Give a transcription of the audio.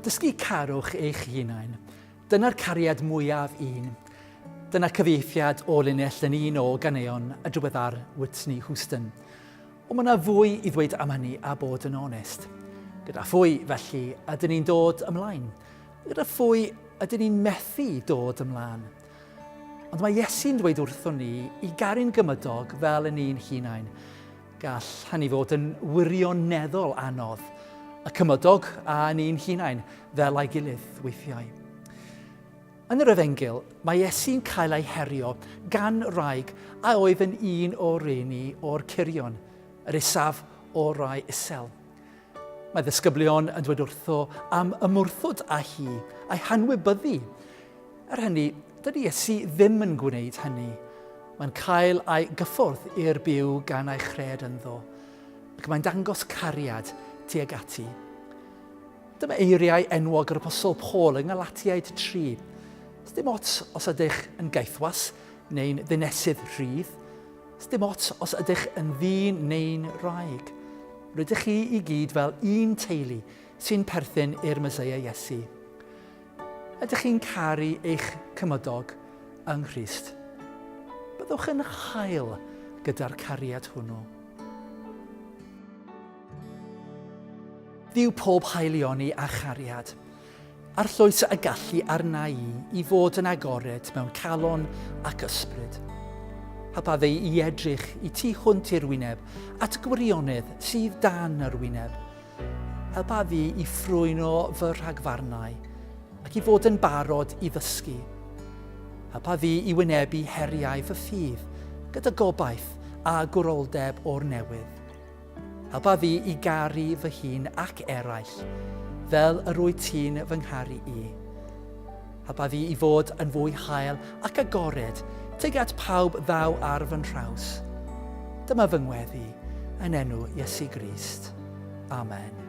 Dysgu carwch eich hunain. Dyna'r cariad mwyaf un. Dyna cyfieithiad o linell yn un o ganeuon y diweddar Whitney Houston. Ond mae yna fwy i ddweud am hynny a bod yn onest. Gyda phwy, felly, ydyn ni'n dod ymlaen? Gyda phwy ydyn ni'n methu dod ymlaen? Ond mae Iesu'n dweud wrthon ni i garu'n gymydog fel yn un hunain. Gall hynny fod yn wirioneddol anodd, y cymydog a yn un hunain fel ei gilydd weithiau. Yn yr Efengyl, mae Iesu'n cael ei herio gan wraig a oedd yn un o'r rheini o'r cyrion, yr isaf o'r rai isel. Mae ddisgyblion yn dweud wrtho am ymwrthod â hi a'i hanwybyddu. Er hynny, dydy Iesu ddim yn gwneud hynny. Mae'n cael ei gyffwrdd i'r byw gan ei chred ynddo, ac mae'n dangos cariad tuag ati. Dyma eiriau enwog yr Apostol Paul yng Ngalatiaid 3. Dim ots os ydych yn gaethwas neu'n ddinesydd rhydd, Sdim ots os ydych yn ddyn neu'n wraig. Rydych chi i gyd fel un teulu sy'n perthyn i'r Meseia Iesu. Ydych chi'n caru eich cymydog yng Nghrist? Byddwch yn hael gyda'r cariad hwnnw. Dduw pob haelioni a chariad. Arllwys y gallu arna i i fod yn agored mewn calon ac ysbryd. Helpa fi i edrych i tu hwnt i'r wyneb at y gwirionedd sydd dan yr wyneb. Helpa fi i ffrwyno fy rhagfarnau ac i fod yn barod i ddysgu. Helpa fi i wynebu heriau fy ffydd gyda gobaith a gwroldeb o'r newydd. Helpa fi i garu fy hun ac eraill, fel yr wyt ti'n fy ngharu i. Helpa fi i fod yn fwy hael ac agored tuag at pawb ddaw ar fy nhraws. Dyma fy ngweddi, yn enw Iesu Grist. Amen.